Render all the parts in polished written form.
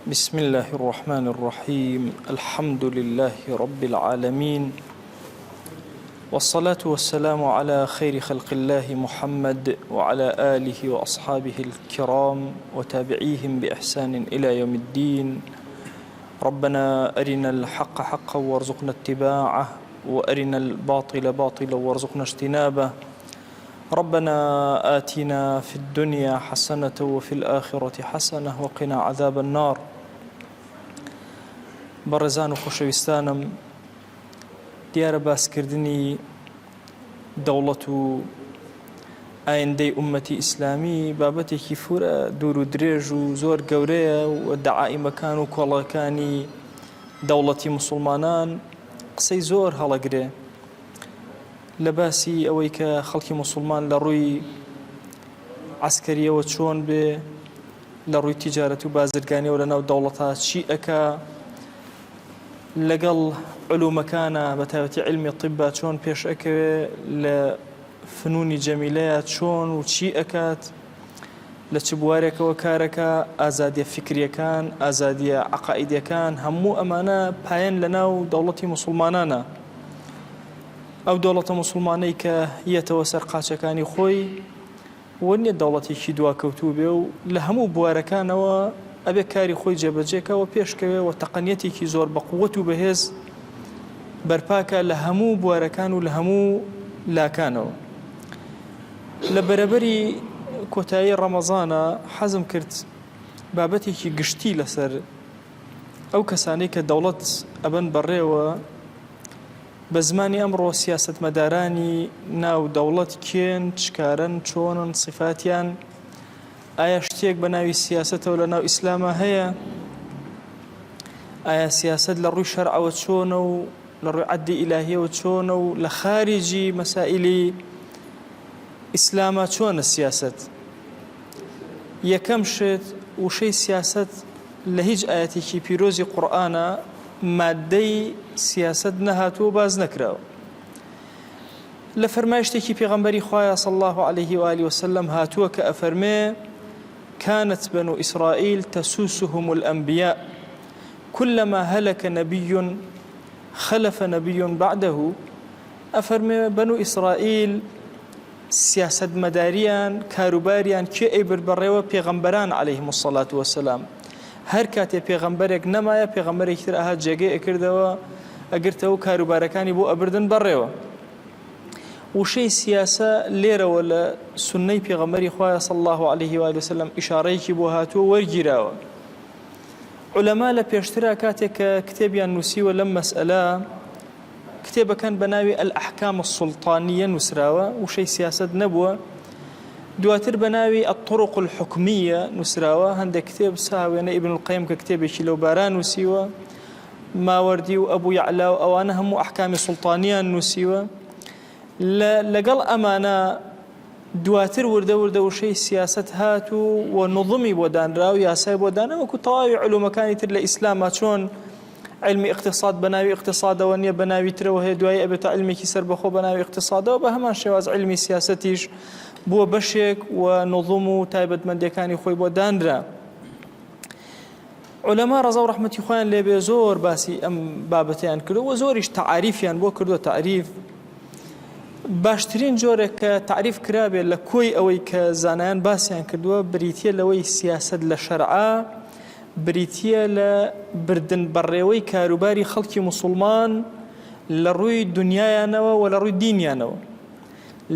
بسم الله الرحمن الرحیم الحمد لله رب العالمین والصلاة والسلام على خير خلق الله محمد وعلى آله وأصحابه الكرام وتابعيهم بإحسان إلى يوم الدين ربنا أرنا الحق حقا وارزقنا اتباعه وأرنا الباطل باطلا وارزقنا اجتنابه ربنا آتنا في الدنيا حسنة وفي الآخرة حسنة وقنا عذاب النار بەڕێزان و خۆشەویستانم دیارە باسکردنی دەوڵەت و ئایندەی ئومەتی ئیسلامی بابەتێکی فورە دوور و درێژ و زۆر گەورەیە و دەعائیمەکان و کۆڵەکانی دەوڵەتی مسلمانان قسەی زۆر هەڵەگرێ لە باسی ئەوەی کە خەڵکی موسڵمان لە ڕووی عەسکەریەوە چۆن بێ، لە ڕووی تیجارەت و بازرگانیەوە لە ناو دەوڵەتا چی ئەکا، لەگەڵ علومەکانا بە تایبەتی عیلمی طیبا چۆن پێش ئەکەوێ، لە فنونی جەمیلەیا چۆن و چی ئەکات، لە چ بوارێکەوە کارەکا، ئازادیە فیکریەکان، ئازادیە عەقائیدیەکان، هەموو ئەمانە پایەن لە ناو دەوڵەتی موسڵمانانا. ئەو دەوڵەتە موسڵمانەی کە یەتەوە سەر قاچەکانی خۆی وە نیە دەوڵەتێکی دواکەوتوو بێ و لە هەموو بوارەکانەوە ئەبێ کاری خۆی جێبەجێ کا و پێشکەوێ و تەقەنیەتێکی زۆر بەقوەت و بەهێز بەرپاکا لە هەموو بوارەکان و لە هەموو لاکانەوە. لە بەرەبەری کۆتایی ڕەمەزانا حەزم کرد بابەتێکی گشتی لەسەر ئەو کەسانەی کە دەوڵەت ئەبەن بەڕێوە بە زمانی ئەمڕۆ سیاسەتمەدارانی ناو دەوڵەت کێن، چ کارەن، چۆنن، سیفاتیان، ئایا شتێک بە ناوی سیاسەتەوە لە ناو ئیسلاما هەیە؟ ئایا سیاسەت لە ڕووی شەرعەوە چۆنە و لە ڕووی عەدلی ئیلاهیەوە چۆنە و لە خاریجی مەسائیلی ئیسلاما چۆنە سیاسەت؟ یەکەم شت وشەی سیاسەت لە هیچ ئایەتێکی پیرۆزی قورئانا ماددەی سیاسەت نەهاتووە و باس نەکراوە. لە فەرمایشتێکی پێغەمبەری خوایە صلی اللە علیه و آله وسلم هاتووە کە ئەفەرمێ كانت بنو إسرائيل تسوسهم الأنبياء كلما هلك نبي خلف نبي بعده ئەفەرمێ بەنو ئیسرائیل سیاسەتمەداریان کاروباریان کێ ئەیبرد بەڕێوە پێغەمبەران علیهم الصلاة والسلام هەر کاتێ پێغەمبەرێک نەمایە پێغەمبەرێکی تر ئەهات جێگەی ئەکردەوە ئەگرتەوە و کاروبارەکانی بۆ ئەبردن بەڕێوە وشەی سیاسە لێرەوە لە سنەی پێغەمبەری خوایە صلی الله علیه و آله وسلم ئیشارەیەکی بۆ هاتووە وەرگیراوە علەما لە پێشترا کاتێک کە کتێبیان نووسیوە لەم مەسئلە کتێبەکان بە ناوی الاحکام السلطانیە نووسراوە، وشەی سیاسەت نەبووە، دواتر بە ناوی الطرق الحکمیە نووسراوە، هەندێک کتێب سا وێنە ابن القیم کە کتێبێکی لەو بارە نووسیوە، ماوەردی و ئەبو یەعلا و ئەوانە هەموو ئەحکامی سوڵتانیان نووسیوە. لە لەگەڵ ئەمانە دواتر وردە وردە وشەی سیاسەت هات و و نوزمی بۆ دانرا و یاسای بۆ دانا وەکو تەواوی علومەکانی تر لە ئیسلاما چۆن علمی اقتصاد بە ناوی اقتصادەوە نییە بە ناوی ترەوە هەیە دوایی ئەبێتە علمێکی سەربەخۆ بە ناوی اقتصادەوە بە هەمان شێواز علمی سیاسەتیش بووە بەشێک و نوزم و تایبەتمەندیەکانی خۆی بۆ دانرا. عولەما ڕەزا و ڕەحمەتی خۆیان لێبێ زۆر باسی ئەم بابەتیان کردو و زۆریش تەعاریفیان بۆ کردو تەعریف باشترین جۆرێک کە تەعریف کرابێت لە کۆی ئەوەی کە زانایان باسیان کردووە بریتە لەوەی سیاست لە شەرعا بریتە لە بردن بەڕێوەی کاروباری خەڵکی مسلمان لە ڕووی دنیایانەوە و لە ڕووی دینیانەوە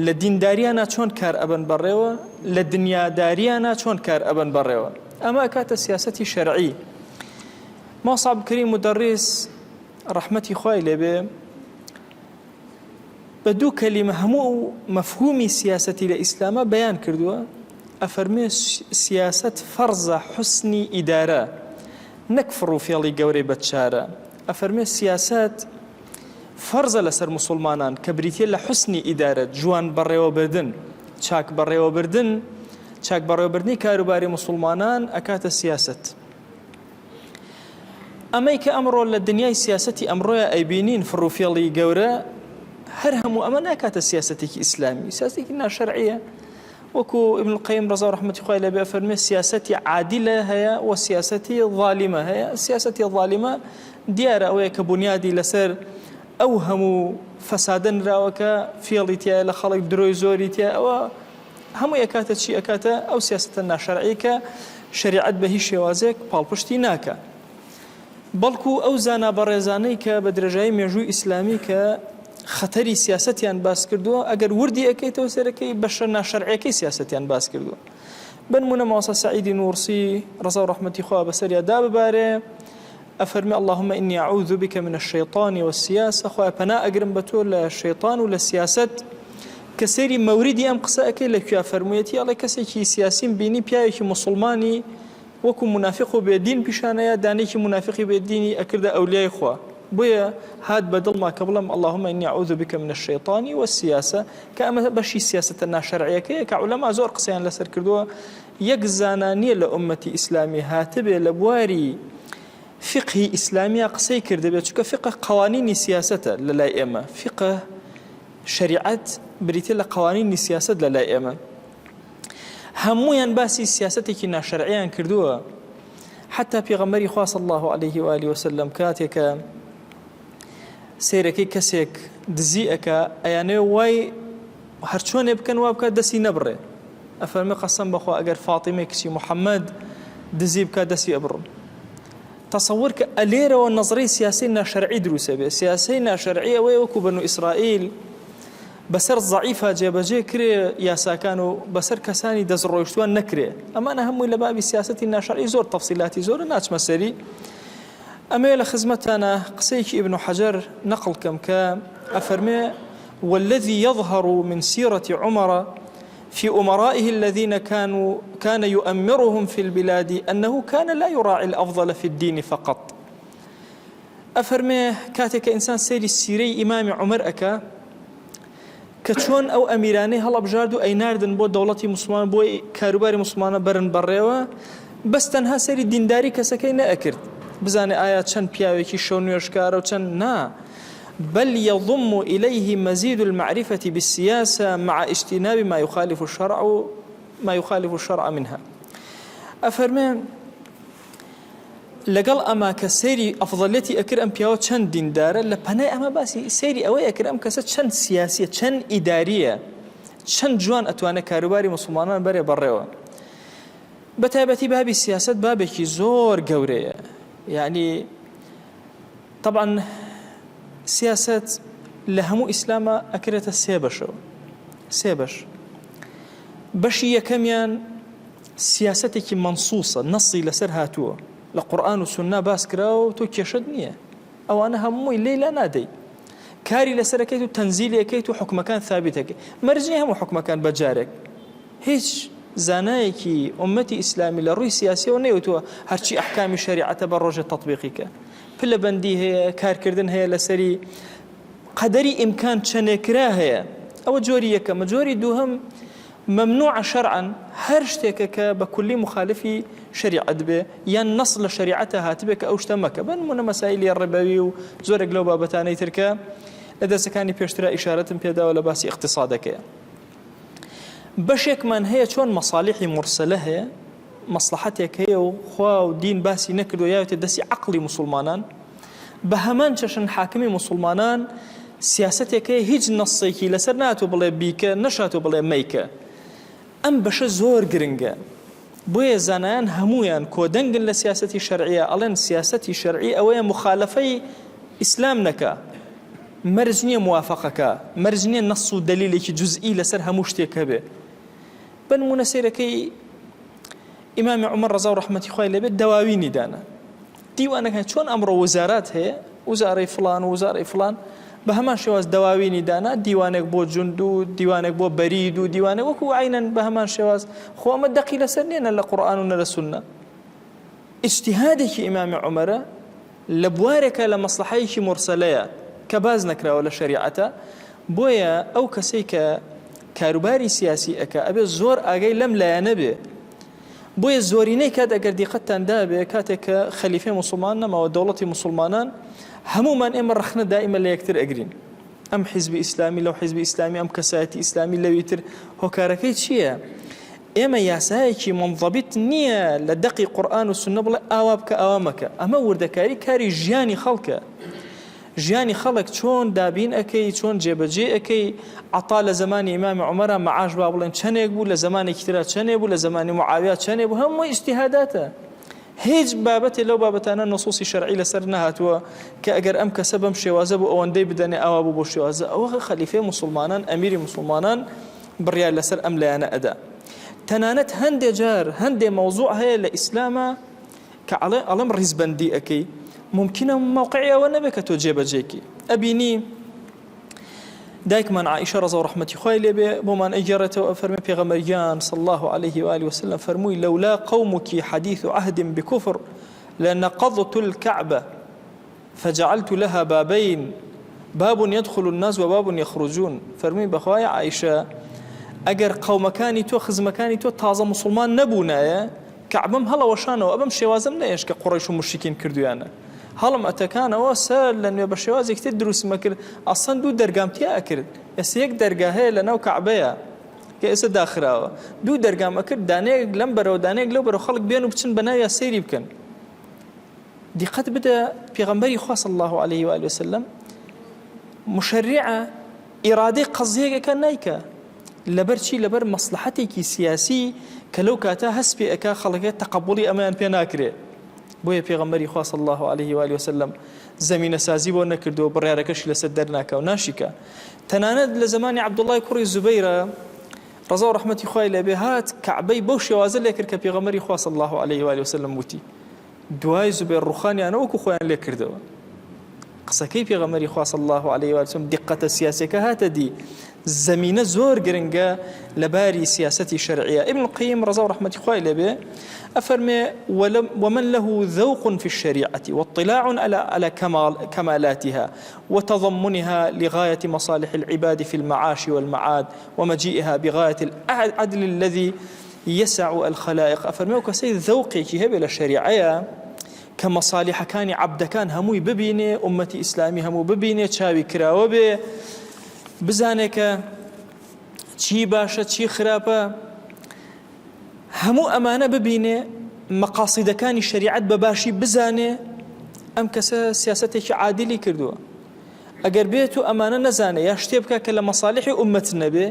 لە دینداریانا چۆن کار ئەبەن بەڕێوە، لە دنیاداریانا چۆن کار ئەبەن بەڕێوە. ئەمە ئەکاتە سیاسەتی شەرعی. مامۆستا عەبدولکەریم مودەڕیس ڕەحمەتی خوای لێبێ بە دوو کەلیمە هەموو ئەو مەفهومی سیاسەتی لە ئیسلاما بەیان کردووە، ئەفەرموێ سیاسەت فەرزە حوسنی ئیدارە نەک فڕوفێڵی گەورەی بەدچارە. ئەفەرموێ سیاسەت فەرزە لەسەر موسوڵمانان کە بریتیە لە حوسنی ئیدارە، جوان بەڕێوەبردن، چاک بەڕێوەبردن، چاک بەڕێوەبردنی کاروباری موسوڵمانان ئەکاتە سیاسەت. ئەمەی کە ئەمڕۆ لە دنیای سیاسەتی ئەمڕۆیا ئەیبینین فڕوفێڵی گەورە، هەر هەموو ئەمە ناکاتە سیاسەتێکی ئیسلامی، سیاسەتێکی ناشەرعیە. وەکو ابن القیم ڕەزا و ڕەحمەتی خوای لێبێ ئەفەرموێ سیاسەتی عادلە هەیە و سیاسەتی ظالیمە هەیە سیاسەتی ظالیمە دیارە ئەوەیە کە بنیادی لەسەر ئەو هەموو فەسادە نراوە کە فێڵی تایە لە خەڵک درۆی زۆری تیا ئەوە هەموو ئەکاتە چی ئەکاتە ئەو سیاسەتە ناشەرعی کە شریعەت بە هیچ شێوازێک پاڵپشتی ناکە بەڵکو ئەو زانا بەڕێزانەی کە بە درێژایی مێژووی ئیسلامی کە خەتەری سیاسەتیان باس کردووە ئەگەر وردی ئەکەیتەوە سەرەکەی بەشە ناشەرعیەکەی سیاسەتیان باس کردووە بنمونە مامۆستا سەعیدی نوڕسی ڕەزا و ڕەحمەتی خوا بەسەریا داببارێ ئەفەرمی اللهم إني أعوذ بك من الشيطان والسياسة خوایە پەنا ئەگرم بە تۆ لە شەیطان و لە سیاسەت کە سەیری مەوریدی ئەم قسە ئەکەی لە کوێ فەرموویەتی ئەڵێ کەسێکی سیاسیم بینی پیاوێکی موسڵمانی وەکو مونافیق و بێ دین پیشانەیا دانەیەکی مونافیقی بێ دینی ئەکردە ئەولیای خوا بۆیە هات بە دڵما کە بڵێم اللهم انی اعوذ بک من الشیطان والسیاسە کە ئەمە بەشی سیاسەتە ناشەرعیەکەیە کە عولەما زۆر قسەیان لەسەر کردووە یەک زانا نییە لە ئوممەتی ئیسلامی هاتبێ لە بواری فقهی ئیسلامیا قسەی کردبێت چونکە فقه قوانینی سیاسەتە لە لای ئێمە فقه شریعەت بریتە لە قوانینی سیاسەت لە لای ئێمە هەموویان باسی سیاسەتێکی ناشەرعیان کردووە حتا پێغەمبەری خوا صلی الله علیه و آله وسلم کاتێک کە سیرەکەی کەسێک دزی ئەکا ئەیانەوێ وای هەرچۆنێ بکەن وا بکات دەستی نەبڕێ ئەفەرمێ قەسەم بەخوا ئەگەر فاتیمەی کچی محەممەد دزی بکات دەستی ئەبڕم تەسەور کە ئەلێرەوە نەزڕی سیاسی ناشەرعی دروسە بێ سیاسی ناشەرعی ئەوەیە وەکو بەنو ئیسرائیل بەسەر زەعیفا جێبەجێ کرێ یاساکان و بەسەر کەسانی دەست ڕۆیشتووان نەکرێ ئەمانە هەمووی لە بابی سیاسەتی ناشەرعی زۆر تەفسیلاتی زۆرە ناچمە سەری ئەمەوێ لە خزمەتتانە قسەیەکی ئیبن حەجەر نەقڵ کەم کە ئەفەرمێ والذي يظهر من سيرة عمر في أمرائه الذين كانوا كان يؤمرهم في البلاد أنه كان لا يراعي الأفضل في الدين فقط ئەفەرمێ کاتێک کە ئینسان سەیری سیرەی ئیمامی عومەر ئەکا کە چۆن ئەو ئەمیرانەی هەڵەبژارد و ئەیناردن بۆ دەوڵەتی موسڵمان بۆی کاروباری موسڵمانە بەرن بەڕێوە بەس تەنها سەیری دینداری کەسەکەی نەئەکرد بزانێ ئایا چەند پیاوێکی شەو نوێژکارە و چەند نا بل يضم إليه مزيد المعرفة بالسياسة مع اجتناب ما يخالف الشرع ما يخالف الشرع منها ئەفەرمێ لەگەڵ ئەمە کە سەیری ئەفضەلیەتی ئەکرد ئەم پیاوە چەند دیندارە لە پەنای ئەمە باسی سەیری ئەوەی ئەکرد ئەم کەسە چەند سیاسیە چەند ئیداریە چەند جوان ئەتوانێت کاروباری موسڵمانان بەرێ بەڕێوە بە تایبەتی بابی سیاسەت بابێکی زۆر گەورەیە یعنی طبعا سیاسەت لە هەموو ئیسلامە ئەکرێتە سێ بەشەوە سێ بەش بەشی یەکەمیان سیاسەتێکی مەنسوسە، نەسی لەسەر هاتووە، لە قورئان و سوننا باس کراوە و تۆ کێشەت نییە، ئەوانە هەمووی لێی لا نادەی، کاری لەسەر ئەکەیت و تەنزیلی ئەکەیت و حوکمەکان ثابت ئەکەی، مەرج نییە هەموو حوکمەکان بە جارێک، هیچ زانایەکی ئوممەتی ئیسلامی لە ڕووی سیاسیەوە نەیوتووە هەرچی ئەحکامی شەریعەتە بە ڕۆژێ تەتبیقی کە، پلە بەندی هەیە، کارکردن هەیە لەسەری، قەدەری ئیمکان چەنێ کرا هەیە، ئەوە جۆری یەکەمە، جۆری دووهەم مەمنوعە شەرعەن هەر شتێکە کە بە کولی موخالفی شەریعەت بێ یان نەص لە شەریعەتا هاتبێ کە ئەو شتە مەکە بە نموونە مەسایلی ڕبەوی و زۆرێک لەو بابەتانەی تر کە لە دەرسەکانی پێشترا ئیشارەتم پێداوە لە باسی ئیقتیسادەکەیە بەشێکمان هەیە چۆن مەسالیحی مورسەلە هەیە مەسڵەحەتێک هەیە و خوا و دین باسی نەکردووە یاوێتە دەستی عەقڵی موسڵمانان بە هەمان چەشن حاکمی موسڵمانان سیاسەتێک هەیە هیچ نەسێکی لەسەر ناتوو بڵێ بیکە نەشاتوو بڵێ مەیکە ئەم بەشە زۆر گرنگە بۆیە زانایان هەمویان کۆدەنگن لە سیاسەتی شەرعیە ئەڵێن سیاسەتی شەرعی ئەوەیە مخالفەی ئیسلام نەکا مەرج نییە موافقەکە مەرج نییە نەس و دەلیلێکی جزئی لەسەر هەموو شتێک هەبێ بە نموونە سەیرەکەی ئیمامی عومەر ڕەزا و ڕەحمەتی خوای لێبێت دەواوینی دانا دیوانەکان چۆن ئەمڕۆ وزارات هەیە وزارەی فلان و وزارەی فلان بە هەمان شێواز دەواوینی دانا دیوانێک بۆ جوند و دیوانێک بۆ بەرید و دیوانێک وەکو عینەن بە هەمان شێواز خۆ ئەمە دەقی لەسەر نییە نە لە قورئان و نە لە سوننە ئیجتیهادێکی ئیمامی عومەرە لە بوارێکا لە مەسڵەحەیەکی مورسەلەیە کە باس نەکراوە لە شەریعەتا، بۆیە ئەو کەسەی کە کاروباری سیاسی ئەکا ئەبێ زۆر ئاگای لەم لایەنە بێ، بۆیە زۆرینەی کات ئەگەر دیقەتتان دابێ کاتێک کە خەلیفەی موسڵمان نەماوە دەوڵەتی موسڵمانان هەموومان ئێمە ڕەخنە دائیمە لە یەکتر ئەگرین ئەم حیزبی ئیسلامی لەو حیزبی ئیسلامی ئەم کەسایەتی ئیسلامی لەوی تر هۆکارەکەی چییە؟ ئێمە یاسایەکی منضبط نییە لە دەقی قورئان و سوننە بڵێ ئاوا بکە ئاوا مەکە ئەمە وردەکاری کاری ژیانی خەڵکە ژیانی خەڵک چۆن دابین ئەەکەی چۆن جێبەجێ ئەەکەی عتا لە زمانی ئیمامی عمەرە معاش با بڵێن چەندێک بوو لە زمانێکی ترا چەندێ بوو لە زمانی معاویە چەندێ بوو هەموو ئیجتیهاداتە هیچ بابەتێ لەو بابەتانە نصوصی شەرعی لەسەر نەهاتووە کە ئەگەر ئەم کەسە بەم شێوازە بۆ ئەوەندەی بدەنێ ئاوا بوو بۆ شێوازە ئەوە خەلیفەی موسڵمانان ئەمیری موسڵمانان بڕیار لەسەر ئەم لایەنە ئەدا تەنانەت هەندێ جار هەندێ مەوزوع هەیە لە ئیسلامە کە ئەڵێ ئەڵێم ڕیزبەندی ئەەکەی ممکنە موقعی ئەوە نەبێت کە تۆ جێبەجێکی ئەبینی دایکمان عائیشە ڕەزا و ڕەحمەتی خوای لێ بێ بۆمان ئەگێڕێتەوە ئەفەرمێ پێغەمبەر گیان صلی الله علیه و آله وسلم فەرمووی لولا قومك حديث عهد بكفر لنقضت الكعبة فجعلت لها بابين باب يدخل الناس وباب يخرجون فەرمووی بەخوای عائیشە ئەگەر قەومەکانی تۆ خزمەکانی تۆ تازە موسڵمان نەبوونایە کەعبەم هەڵەوەشانەوە ئەبم شێوازم نەهێشت کە قوڕەیش و موشریکین کردویانە هەڵم ئەتەکانەوە سەر لە نوێ بە شێوازێکی تر دروستم ئەکرد ئەسڵەن دوو دەرگام تیا ئەکرد ئێستا یەک دەرگا هەیە لە ناو کەعبەیە کە ئێستا داخراوە دوو دەرگام ئەکرد دانەیەک لەم بەرەوە دانەیەک لەو بەرەوە خەڵک بێن و بچن بە ناویا سەیری بکەن دیقەت بدە پێغەمبەری خوا صلی الله علیه و آله وسلم مشرعە ئیرادەی قەزیەکە نایکە لەبەر چی لەبەر مەسلحەتێکی سیاسی کە لەو کاتە هەست پێ ئەکا خەڵەکە تەقەبوڵی ئەمەیان پێ ناکرێ بۆیە پێغەمبەری خوا صلی اللە علیه و آله وسلم زەمینەسازی بۆ نەکردووە بڕیارەکەشی لەسەر دەرناکا و ناشیکا تەنانەت لە زمانی عەبدوڵای کوڕی زوبەیرە ڕەزا و ڕەحمەتی خوای لێبێ هات کەعبەی بەو شێوازە لێکرد کە پێغەمبەری خوا صلی اللە علیه و آله وسلم وتی دوای زوبێر ڕوخانیانە وەکو خۆیان لێ کردەوە. قسەکەی پێغەمبەری خوا صلی اللە علیه و سلم دیقەتە سیاسیەکە هاتە دی زەمینە زۆر گرنگە لە باری سیاسەتی شەرعیە ابن القیم ڕەزا و ڕەحمەتی خوای لێبێ ئەفەرمێ ومن له ذوق في الشريعة واطلاع على على كمال كمالاتها وتضمنها لغاية مصالح العباد في المعاش والمعاد ومجيئها بغاية العدل الذي يسع الخلائق ئەفەرمێ ئەو کەسەی زەوقێکی هەبێ لە شەریعەیە کە مەسالیحەکانی عەبدەکان هەمووی ببینێ ئومەتی ئیسلامی هەموو ببینێ چاوی کراوە بێ بزانێ کە چی باشە چی خراپە هەموو ئەمانە ببینێ مەقاسیدەکانی شەریعەت بە باشی بزانێ ئەم کەسە سیاستێکی عادلی کردووە ئەگەر بێت و ئەمانە نەزانێ یا شتێ بکە کە لە مەسالیحی ئومەت نەبێ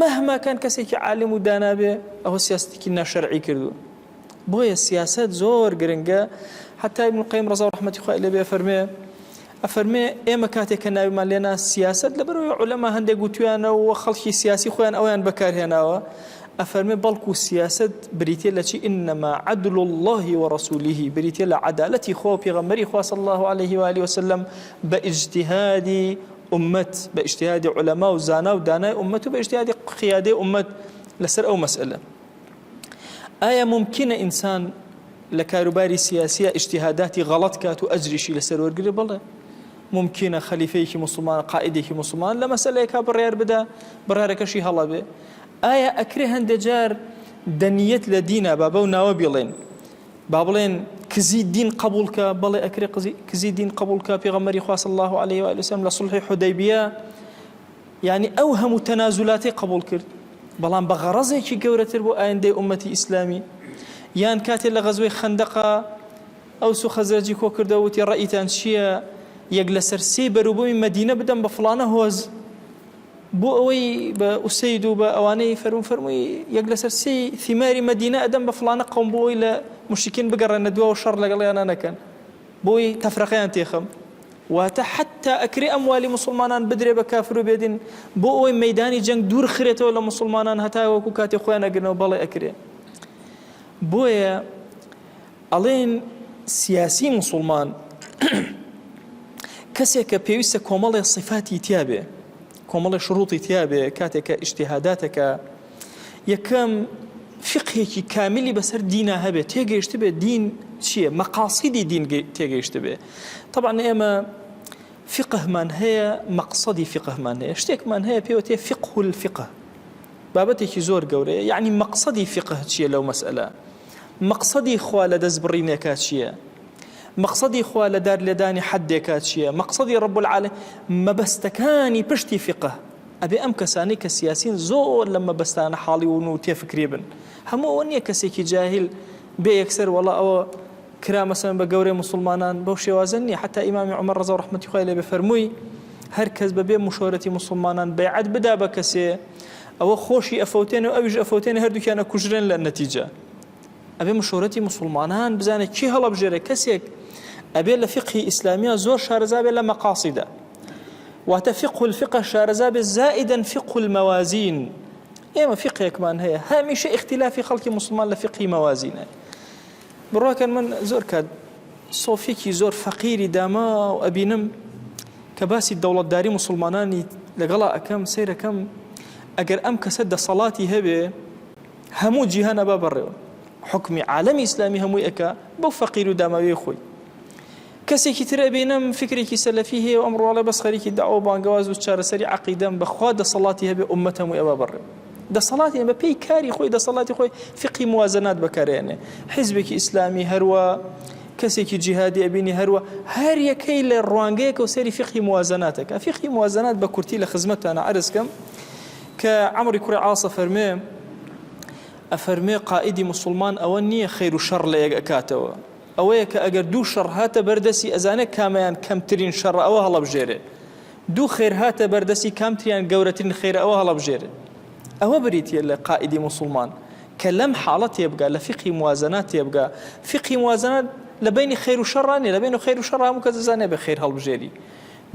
مەهما کان کەسێکی عالم و دانا بێ ئەوە سیاسەتێکی ناشەرعی کردووە بۆیە سیاسەت زۆر گرنگە حتا ابن القیم ڕەزا و ڕەحمەتی خوای لێ بێ فەرمێ ئەفەرمێ ئێمە کاتێک کە ناویمان لێنا سیاسەت لەبەرەوەی عولەما هەندێک گوتویانە و خەڵکی سیاسی خۆیان ئەویان بەکارهێناوە ئەفەرمێ بەڵکو سیاسەت بریتە لە چی إنما عدل الله ورسوله بریتە لە عەدالەتی خوا و پێغەمبەری خوا صلی الله عليه و آله وسلم بە ئیجتیهادی ئوممەت بە ئیجتیهادی عولەما و زانا و دانای ئوممەت و بە ئیجتیهادی قیادەی ئوممەت لەسەر ئەو مەسئلە ئایا ممکنە ئینسان لە کاروباری سیاسیە ئیجتیهاداتی غەڵەت کات و ئەجریشی لەسەر وەرگرێ بەڵێ ممکنە خەلیفەیەکی موسڵمان قائیدێکی موسڵمان لە مەسەلەیەکا بڕیار بدا بڕیارەکەشی هەڵە بێ ئایا ئەکرێ هەندێ جار دەنیەت لە دینا با بەو ناوە بیڵێن با بڵێن کزی دین قبوڵ کە، بەڵێ ئەکرێ قزی کزی دین قبوڵ کە، پێغەمبەری خوا صلی اللە علیه و آله وسلم لە صلحی حودەیبیە یعنی ئەو هەموو تەنازولاتی قبوڵ کرد بەڵام بە غەڕەزێکی گەورەتر بۆ ئایندەی ئومەتی ئیسلامی یان کاتێ لە غەزوەی خەندەقا ئەوس و خەزرەجی کۆ کردەوە وتی ڕەئیتان چییە یەک لەسەر سێی بەروبوومی مەدینە بدەم بە فڵانە هۆز بۆ ئەوەی بە ئوسەید و بە ئەوانەی فەرموو فەرمووی یەک لەسەر سێی ثیماری مەدینە ئەدەم بە فڵانە قەوم بۆ ئەوەی لە موشریکین بگەڕێنە دواوە شەڕ لەگەڵیانا نەکەن بۆی تەفرەقەیان تێخەم واتە حەتتا ئەکرێ ئەموالی موسڵمانان بدرێ بە کافر و بێدین بۆ ئەوەی مەیدانی جەنگ دوور خرێتەوە لە موسڵمانان هەتا وەکو کاتێ خۆیان ئەگرنەوە بەڵێ ئەکرێ بۆیە ئەڵێن سیاسی موسوڵمان کەسێکە پێویستە کۆمەڵێ سیفاتی تیابێ کۆمەڵێ شروطی تیابێ کاتێک کە ئیجتیهاداتەکە یەکەم فقهێکی کاملی بەسەر دینا هەبێ تێگەیشتبێ دین چییە مەقاسیدی دین تێگەیشتبێ طبعا ئێمە فقهمان هەیە مەقصدی فقهمان هەیە شتێکمان هەیە پێوتێ فقه الفقه بابەتێکی زۆر گەورەیە یعنی مەقصدی فقه چییە لەو مەسئلە مەقسەدی خوا لە دەست بڕینێکا چییە؟ مەقسەدی خوا لە دار لێدانی حەدێکا چییە؟ مەقسەدی رب العالمین مەبەستەکانی پشتی فیقە. ئەبێ ئەم کەسانەی کە سیاسین زۆر لەم مەبەستانە حاڵی ون و تێفکری بن. هەموو ئەوە نییە کەسێکی جاهیل بێ یەکسەر وەڵا ئەوە کرا مەسەلەن بە گەورەی موسڵمانان بەو شێوازە نییە حەتا ئیمامی عومەر ڕەزا و ڕەحمەتی خوای لێ بێ فەرمووی هەر کەس بە بێ مشۆرەتی موسڵمانان بەیعەت بدا بە کەسێ ئەوە خۆشی ئەفەوتێنێ و ئەویش ئەفەوتێنێ هەردووکیان ئەکوژرێن لە نەتیجە ئەبێ مشۆرەتی موسڵمانان بزانێ کێ هەڵەبژێرێ کەسێک ئەبێ لە فقهی ئیسلامیە زۆر شارەزا بێ لە مەقاسیدا واتە فقه الفقه شارەزا بێ زائدا فقه الموازین ئێمە فقهێکمان هەیە هەمیشە ئیختلافی خەڵکی موسڵمان لە فقهی مەوازینە بڕواکەن من زۆر کات سۆفیەکی زۆر فەقیری داما و ئەبینم کە باسی دەوڵەتداری موسڵمانانی لەگەڵا ئەکەم سەیرەکەم ئەگەر ئەم کەسە دەسەڵاتی هەبێ هەموو جیهان ئەبا بەڕێوە حکمی عالەمی ئیسلامی هەمووی ئەکا بەو فەقیر و داماویەی خۆی کەسێکی تر ئەبینم فکرێکی سەلەفی هەیە و ئەمڕۆ ئەڵێ بەس خەریکی دەعوە و بانگەواز و چارەسەری عەقیدەم بەخوا دەسەڵاتی هەبێ ئوممەت هەمووی ئەبا بەڕێوە دەسەڵاتی بە پێی کاری خۆی دەسەڵاتی خۆی فقی موازنات بەکارێنێ حیزبێکی ئیسلامی هەروە کەسێکی جیهادی ئەبینی هەروە هەر یەکەی لە ڕوانگەیەکە و سەیری فقی موازناتەکە فقی موازنات بە کورتی لە خزمەتتانە عەرز کەم کە عەمری کوڕی عاسە فەرمێ ئەفەرمێ قائیدی موسڵمان ئەوە نییە خەیر و شەڕ لە یەک ئەکاتەوە ئەوەیە کە ئەگەر دوو شەڕ هاتە بەردەستی ئەزانێ کامەیان کەمترین شەڕە ئەوە هەڵەبژێرێ دوو خێر هاتە بەردەستی کامتریان گەورەترین خێرە ئەوە هەڵەبژێرێ ئەوە بریتیە لە قائیدی موسڵمان کە لەم حاڵە تێبگا لە فیقهی موازەنات تێبگا فیقهی موازەنات لە بەینی خێر و شەڕا نیە لە بەین خێر و شەڕا هەموو کەس دەزانێ بێ خێر هەڵبژێری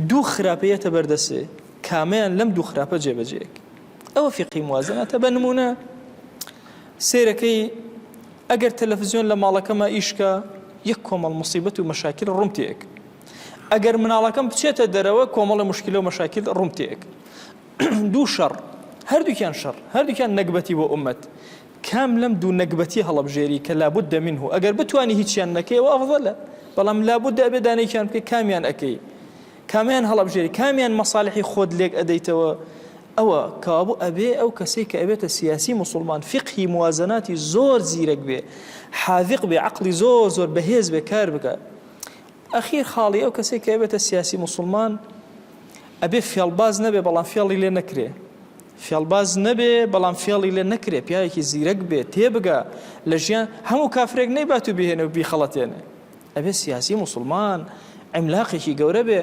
دوو خراپە یەتە بەردەسێ کامەیان لەم دوو خراپە جێبەجێ ئەوە فیقهی موازەناتە بە نمونە سێرەکەی ئەگەر تەلەفزیۆن لە ماڵەکەما ئیش کا یەک کۆمەڵ موسیبەت و مەشاکیل ڕووم تێک ئەگەر مناڵەکەم بچێتە دەرەوە کۆمەڵە مشکلە و مەشاکیل ڕووم تێک دوو شەڕ هەردووکیان شەڕ هەردووکیان نەگبەتی بۆ ئومەت کام لەم دوو نەگبەتی هەڵەبژێری کە لابد منه ئەگەر بتوانی هیچیان نەکەی ئەوە ئەفضلە بەڵام لابد ئەبێ دانێکیان بکەی کامیان ئەکەی کامیان هەڵەبژێری کامیان مەسالحی خۆت لێک ئەدەیتەوە ئەوە کەوابوو ئەبێ ئەو کەسەی کە ئەبێتە سیاسی موسوڵمان فیقهی موازەناتی زۆر زیرەک بێ حاذق بێ عەقڵی زۆر زۆر بەهێز بێ کار بکا ئەخیر خاڵی ئەو کەسەی کە ئەبێتە سیاسی موسوڵمان ئەبێ فێڵباز نەبێ بەڵام فێڵی لێ نەکرێ فێڵباز نەبێ بەڵام فێڵی لێ نەکرێ پیاوێکی زیرەک بێ تێبگا لە ژیان هەموو کافرێک نەیبات و بهێنێ و بیخەڵەتێنێ ئەبێ سیاسی موسڵمان عیملاقێکی گەورە بێ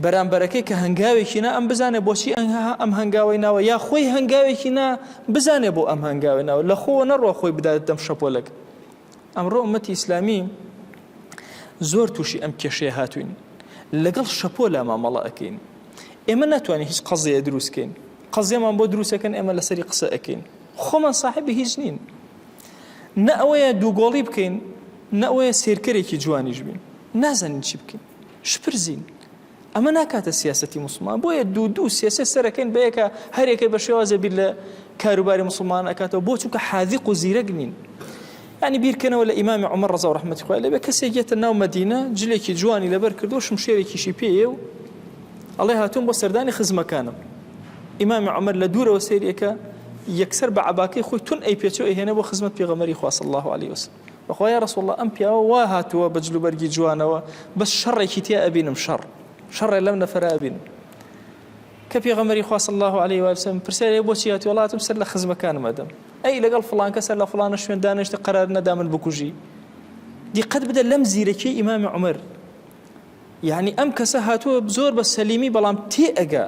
بەرامبەرەکەی کە هەنگاوێکی نا ئەم بزانێ بۆچی ئەم هەنگاوەی ناوە یا خۆی هەنگاوێکی نا بزانێ بۆ ئەم هەنگاوی ناوە لە خۆوە نەڕوە خۆی بدات دەم شەپۆلەک ئەمڕۆ ئومەتی ئیسلامی زۆر تووشی ئەم کێشەیە هاتوین لەگەڵ شەپۆلا مامەڵە ئەکەین ئێمە ناتوانین هیچ قەزیە دروستکەین قەزیەمان بۆ دروستەکەن ئێمە لەسەری قسە ئەکەین خۆمان ساحبی هیچ نین نە ئەوەیە دووگۆڵی بکەین نە ئەوەیە سێرکەرێکی جوانیش بین نازانین چی بکەین شپرزین ئەمە ناکاتە سیاسەتی موسڵمان بۆیە دوو دوو سێ سێ سەرەکەین بەیەکە هەرێکەی بە شێوازە بیر لە کاروباری موسڵمان ئەکاتەوە بۆ چونکە حاذق و زیرەک نین ینی بیرکەنەوە لە ئیمامی عومەر ڕەزا و ڕەحمەتی خوای لێبێ کەسێک یەتە ناو مەدینە جلێکی جوانی لەبەر کردو شمشێرێکیشی پێیە و ئەڵێ هاتووم بۆ سەردانی خزمەکانم ئیمامی عومەر لە دوورەوە سەیری ئەکا یەکسەر بە عەباکەی خۆی تون ئەیپێچێ و ئەیهێنێ بۆ خزمەت پێغەمبەری خوا صلی اللە علیە وسلم بەخوا یا رسول اللە ئەم پیاوە وا هاتووە بە جلوبەرگی جوانەوە بەس شەڕێکی تیا ئەبینم شەڕ شەڕێ لەم نەفەرە ئەبینم کە پێغەمبەری خوا صلی اللە علیه و سلم پرسیاری بۆچی هاتووە وڵاتم سەر لە خزمەکانم ئەدەم ئەی لەگەڵ فڵانکە سەر لە فڵانە شوێن دانیشتە قەرار نەدا من بکوژی دیقەت بدە لەم زیرەکی ئیمامی عومەر یانی ئەم کەسە هاتووە زۆر بە سەلیمی بەڵام تێ ئەگا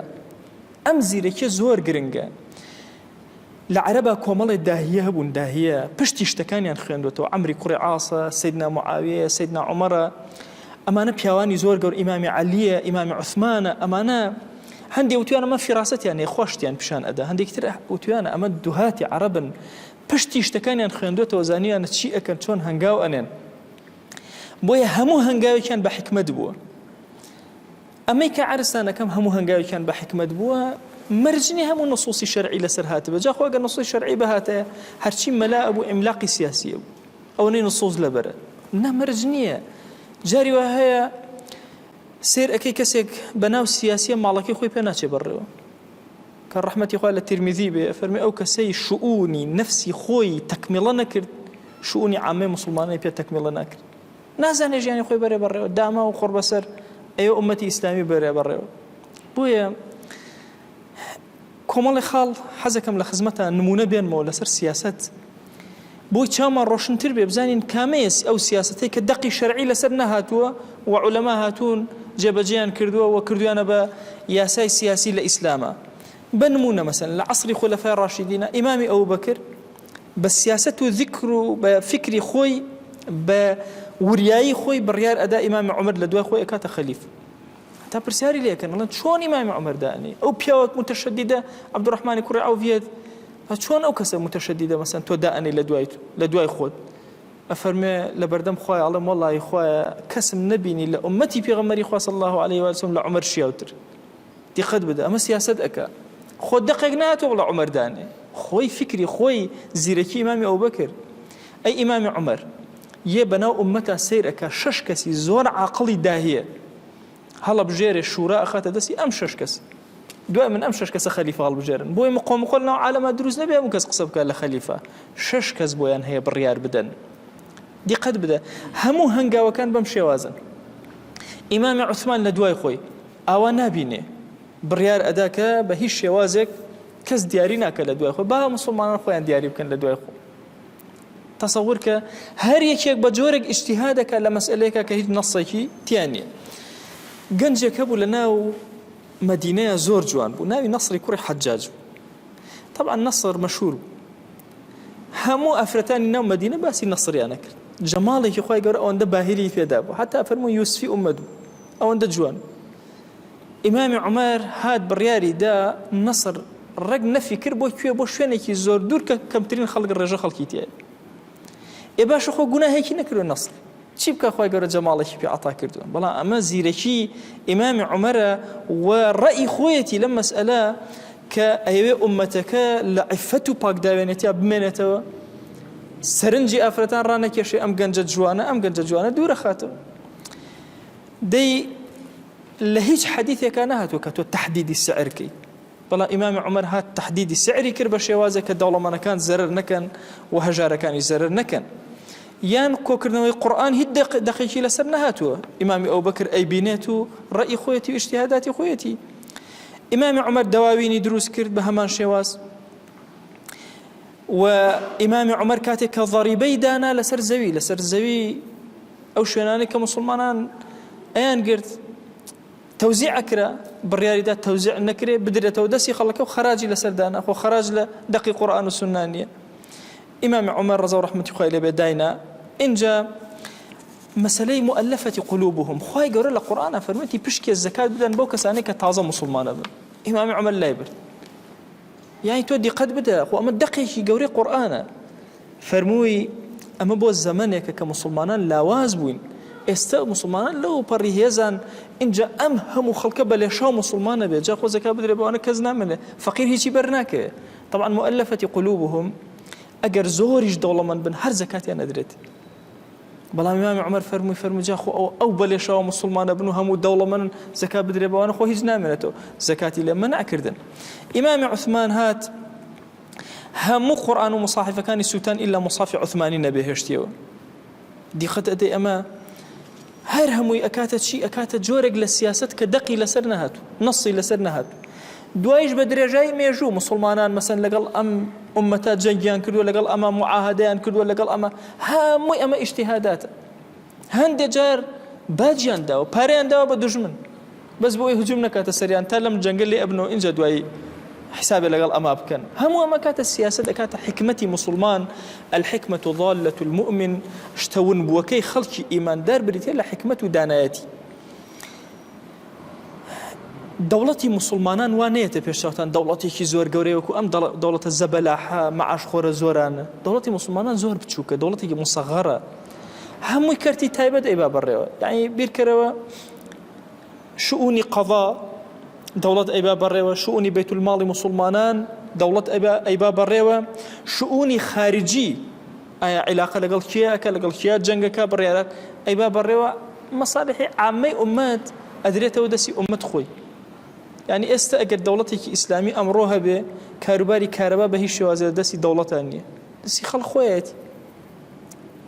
ئەم زیرەکیە زۆر گرنگە لە عەرەبا کۆمەڵێ داهیە هەبوون داهیە پشتی شتەکانیان خوێندوەتەوە عەمری کوڕی عاسە سەیدنا معاویەیە سەیدنا عومەرە ئەمانە پیاوانی زۆر گەور ئیمامی عەلیە ئیمامی عوسمانە ئەمانە هەندێ وتویان ئەمە فیراسەتیان هەیە خۆشتیان پیشان ئەدا هەندێکی تر وتویانە ئەمە دوهاتی عەرەبن پشتی شتەکانیان خوێندوەتەوە زانیانە چی ئەکەن چۆن هەنگاو ئەنێن بۆیە هەموو هەنگاوێکیان بە حیکمەت بووە. ئەمەی کە عەرزتان ئەکەم هەموو هەنگاوێکیان بە حیکمەت بووە، مەرج نییە هەموو نصوصی شەرعی لەسەر هاتبێ. جا خۆ ئەگەر نصوصی شەرعی بهاتایە هەرچی مەلا ئەبوو عیملاقی سیاسی ئەبوو. ئەوەنەی نصوص لەبەرە. نا مەرج نییە. جاری وا هەیە سەیر ئەکەی کەسێک بەناو سیاسیە ماڵەکەی خۆی پێ ناچێ بەڕێوە. کە ڕەحمەتی خوا لە تیرمیزی بێ ئەفەرمێ ئەو کەسەی شئونی نەفسی خۆی تەکمیڵە نەکرد شئونی عامەی موسڵمانانی پێ تەکمیڵە ناکرد نازانێ ژیانی خۆی بەرێ بەڕێوە داما و خۆڕ بەسەر ئەیە ئومەتی ئیسلامی بەرێ بەڕێوە بۆیە. کۆمەڵی خاڵ حەزەکەم لە خزمەتان نمونە بێنمەوە لەسەر سیاسەت بۆی چاومان ڕۆشنتر بێ بزانین کامەیە ئەو سیاسەتەی کە دەقی شەرعی لەسەر نەهاتووە و عولەما هاتوون جێبەجێیان کردووە و کردویانە بە یاسای سیاسی لە ئیسلامە بە نمونە مەسەن لە عەسری خولەفای ڕاشیدینە ئیمامی ئەبوبەکر بە سیاسەت و ذکر و بە فکری خۆی بە وریایی خۆی بڕیار ئەدا ئیمامی عومەر لە دوای خۆی ئەکاتە خەلیف تا پرسیاری لێکەن ئەڵێن چۆن ئیمامی عومەر دانێ ئەو پیاوە متشددە عەبدوڕەحمانی کوڕی عەوف یەت چۆن ئەو کەسە متشددە مەسەن تۆ دائەنێ لە دوای لە دوای خۆت ئەفەرمێ لە بەردەم خوای ئەڵێم وەڵی خوایە کەسم نەبینی لە ئومەتی پێغەمبەری خوا صلی الله علیه و سلم لە عومەر شیاوتر دیقەت بدە ئەمە سیاسەت ئەکا خۆ دەقێک ناتۆ بڵێ عومەر دانێ خۆی فکری خۆی زیرەکی ئیمامی ئەوبەکر ئەی ئیمامی عومەر یە بەناو ئومەتا سەیر ئەکا شەش کەسی زۆر عاقڵی داهیە هەڵەبژێرێ شورا ئەخاتە دەستی ئەم شەش کەس دوای من ئەم شەش کەسە خەلیفە هەڵبژێرن بۆی مقۆ مقۆ لەناو عالەما دروست نەبێ هەموو کەس قسە بکات لە خەلیفە شەش کەس بۆیان هەیە بڕیار بدەن دیقەت بدە هەموو هەنگاوەکان بەم شێوازن ئیمامی عوسمان لە دوای خۆی ئاوا نابینێ بڕیار ئەدا کە بە هیچ شێوازێک کەس دیاری ناکە لە دوای خۆی با مسلمانان خۆیان دیاری بکەن لە دوای خۆ تەسەور کە هەر یەکێک بە جۆرێک ئیجتیهادەکە لە مەسئلەیەکە کە هیچ نەسێکی تیا نییە گەنجێک هەبوو لە ناو مەدینەیە زۆر جوان بوو ناوی نەسری کوڕی حەجاج بوو طبعا نەسر مەشهور بوو هەموو ئافرەتانی ناو مەدینە باسی نەسریانە کرد جەماڵێکی خوای گەورە ئەوەندە باهیری پێدا بوو حتا فەرموو یوسفی ئومەت بوو ئەوەندە جوان ئیمامی عومەر هات بڕیاری دا نەسر ڕێک نەفی کرد بۆ کوێ بۆ شوێنێکی زۆر دوور کە کەمترین خەڵک ڕێژە خەڵکی تیایە ئێ باشە خۆ گوناهێکی نەکردوە نەسر چی بکە خوای گەورە جەماڵێکی پێ عەتا کردووە بەڵام ئەمە زیرەکی ئیمامی عومەرە و ڕەئی خۆیەتی لەم مەسئلە کە ئەیەوێ ئومەتەکە لە عیفەت و پاکداوێنێتیا بمێنێتەوە سەرنجی ئافرەتان ڕانەکێشێ ئەم گەنجە جوانە ئەم گەنجە جوانە دوورە خاتەوە دەی لە هیچ حەدیثێکا نەهاتووە کە تۆ تەحدیدی سعر کەی بەڵام ئیمامی عومەر هات تەحدیدی سعری کرد بە شێوازێک کە دەوڵەمەنەکان زەرەر نەکەن و هەژارەکانی زەرەر نەکەن یان کۆکردنەوەی قورئان هیچ دەقێکی لەسەر نەهاتووە ئیمامی ئەوبەکر ئەیبینێت و ڕەئی خۆیەتی و ئیجتیهاداتی خۆیەتی ئیمامی عومەر دەواوینی دروست کرد بە هەمان شێواز و ئیمامی عومەر کاتێک کە ضریبەی دانا لەسەر زەوی لەسەر زەوی ئەو شوێنانەی کە موسڵمانان ئەیان گرت تەوزیع ئەکرا بڕیاریدا تەوزیع نەکرێ بدرێتەوە دەستی خەڵەکە و خەراجی لەسەر دانا خۆ خەراج لە دەقی قورئان و سوننا نییە ئیمامی عومەر ڕەزا و ڕەحمەتی خوای لێبێ داینا ئینجا مەسەلەی مؤلفەتی قلوبهم خوای گەورە لە قورئانا فەرموویەتی پشکێ زەکات بدەن بەو کەسانەی کە تازە موسڵمانە بن ئیمامی عومەر لای برد یانی تۆ دیقەت بدە خۆ ئەمە دەقێکی گەورەی قورئانە فەرمووی ئەمە بۆ زەمەنێکە کە موسڵمانان لاواز بووین ئێستا موسڵمانان لەو پەڕی هێزان ئینجا ئەم هەموو خەڵکە بە لێشاو موسڵمانە بێت جا خۆ زەکات بدرێ بەوانە کەس نامێنێ فەقیر هیچی بەر ناکەوێ طبعا مؤلفة قلوبهم ئەگەر زۆریش دەوڵەمەند بن هەر زەکاتیان نەدرێت بەڵام ئیمامی عومەر فەرمووی فەرمووی جا خۆ ئەو ئەو بەلێشاوە موسڵمانە بن و هەموو دەوڵەمەنن زەکات بدرێ بەوانە خۆ هیچ نامێنێتەوە زەکاتی لێ مەنع کردن ئیمامی عوسمان هات هەموو قورئان و مصاحفەکانی سووتان ئیلا مصحفی عوسمانی نەبێ هێشتیەوە دیقەت ئەدەی ئەمە هەر هەمووی ئەکاتە چی ئەکاتە جۆرێک لە سیاست کە دەقی لەسەر نەهاتوو نەسی لەسەر نەهاتوو دوایش بە درێژای مێژوو موسڵمانان مەسەن لەگەڵ ئەم ئوممەتە جەنگیان کردووە لەگەڵ ئەمە معاهدەیان کردووە لەگەڵ ئەمە هەمووی ئەمە ئیجتیهاداتە هەندێک جار باجیان داوە پارەیان داوە بە دوژمن بەس بۆی هجوم نەکاتە سەریان تا لەم جەنگە لێ ئەبنەوە ئینجا دوایی حسابێ لەگەڵ ئەما بکەن هەموو ئەمە کاتە سیاسەت ئەکاتە حکمەتی موسڵمان الحکمة ضالة المؤمن شتە ونبووەکەی خەڵکی ئیماندار بریتیە لە حکمەت و دانایەتی دەوڵەتی موسڵمانان وا نەیەتە پێش چاوتان دەوڵەتێکی زۆر گەورەیە وەکو ئەم دەوڵەتە زەبەلاحە مەعاشخۆرە زۆرانە دەوڵەتی موسڵمانان زۆر بچووکە دەوڵەتێکی موسەغەرە هەمووی کەرتی تایبەت ئەیبا بەڕێوە یعنی بیرکەرەوە شؤونی قەضا دەوڵەت ئەیبا بەڕێوە شؤونی بەیت الماڵی موسڵمانان دەوڵەت ئەیبا بەڕێوە شؤونی خارجی ئایا عیلاقە لەگەڵ کێ ئەکا لەگەڵ کێ جەنگەکە بڕیارات ئەیبا بەڕێوە مەسالحی عامەی ئومەت ئەدرێتەوە دەستی ئومەت خۆی یعنی ئێستا ئەگەر دەوڵەتێکی ئیسلامی ئەمڕۆ هەبێ کاروباری کارەبا بە هیچ شێوازێ دەستی دەوڵەتان نییە دەستی خەڵک خۆیەتی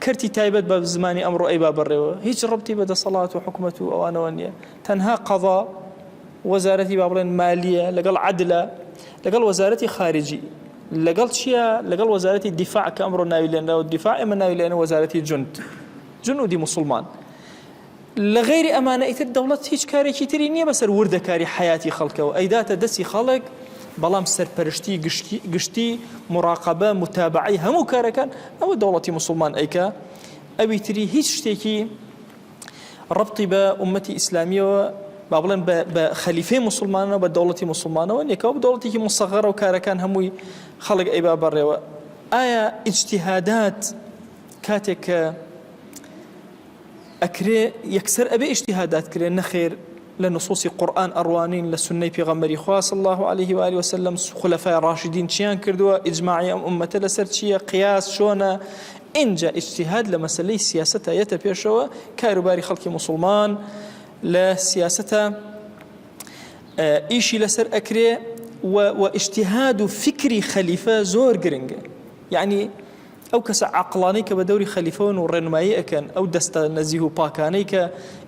کەرتی تایبەت بە زمانی ئەمڕۆ ئەیبا بەڕێوە هیچ ڕبتی بە دەسەڵات و حکومەت و ئەوانەوە نییە تەنها قەضا وەزارەتی با بڵێن مالیە لەگەڵ عەدلە. لەگەڵ وەزارەتی خارجی لەگەڵ چییە؟ لەگەڵ وەزارەتی دیفاع کە ئەمڕۆ ناوی لێنراوە دیفاع ئێمە ناوی لێنە وەزارەتی جوند جنودی موسڵمان. لە غەیری ئەمانە ئیتر دەوڵەت هیچ کارێکی تری نییە بەسەر وردەکاری حەیاتی خەڵکەوە ئەیداتە دەستی خەڵک بەڵام سەرپەرشتی گشتی مراقبە متابعەی هەموو کارەکان ئەوە دەوڵەتی موسڵمان ئەیکا ئەوی تری هیچ شتێکی ڕەبتی بە ئومەتی ئیسلامیەوە با بڵێن بە خەلیفەی موسڵمانەوە بە دەوڵەتی موسڵمانەوە نییە کەەوە دەوڵەتێکی مسەغەرە و کارەکان هەمووی خەڵک ئەیبا بەڕێوە ئایا ئیجتیهادات کاتێک کە ئەکرێ یەکسەر ئەبێ ئیجتیهادات کرێ؟ نەخێر لە نصوصی قورئان ئەڕوانین لە سوننەی پێغەمبەری خوا صلی اللە علیه و آله وسلم خولەفای ڕاشدین چیان کردووە ئیجماعی ئەم ئوممەتە لەسەر چییە قیاس چۆنە ئینجا ئیجتیهاد لە مەسەلەی سیاسەتە یەتە پێشەوە کاروباری خەڵکی موسڵمان لە سیاسەتە ئیشی لەسەر ئەکرێ و ئیجتیهاد و فکری خەلیفە زۆر گرنگە یعنی ئەو کەسە عاقڵانەی کە بە دەوری خەلیفەوەن و ڕێنمایی ئەکەن، ئەو دەستە نەزیه و پاکانەی کە